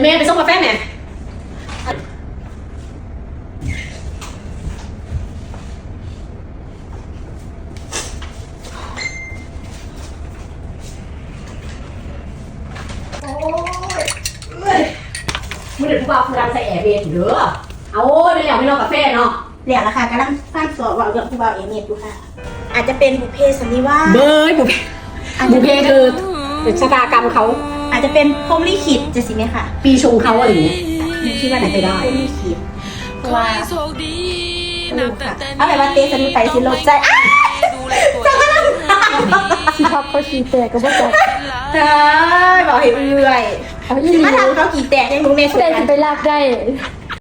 ແມ່ໄປສົ່ງກາແຟແມ່. ໂອ້ຍ ມື້ນັ້ນຜູ້ບ່າວຜູ້ລັງໃສ່ແອເບດເດີ. ເອົາ ໂອ້ຍ ແມ່ນແລ້ວ ແມ່ນເນາະ ກາແຟເນາະ. ແລ້ວລະຄ່ະ ກຳລັງຟັງສອບເວົ້າເລື່ອງຜູ້ບ່າວແອເມດຢູ່ຄ່ະ. ອາດຈະເປັນບຸບເພສັນນິວາດ ເບີຍ ບຸບເພ ອາດຈະ ບຸບເພຄືຊະຕາກຳເຂົາ ອາດຈະເປັນພົມລິຂິດຈັ່ງຊີ້ແມ່ຄ່ະ ປີຊົງເຂົາ ອັນນີ້ຄິດວ່າໜ້າຈະເປັນພົມລິຂິດ ເພາະວ່າ ເອີ ຄ່ະ ເອົາແບບວ່າເຕະໃສ່ໄປຊິລົດໃຈ ອ້າ ເຈົ້າກຳລັງ ຊິພັບເຂົາຂີ້ແຕກກໍບໍ່ຈັກ ຕາຍ ເວົ້າໃຫ້ເອື້ອຍ ເອົາອີ່ຫຼີ ຊິມາທຳເຂົາຂີ້ແຕກຫຍັງ ເບິ່ງແນ່ ຜູ້ໃດຊິໄປຮັບໄດ້.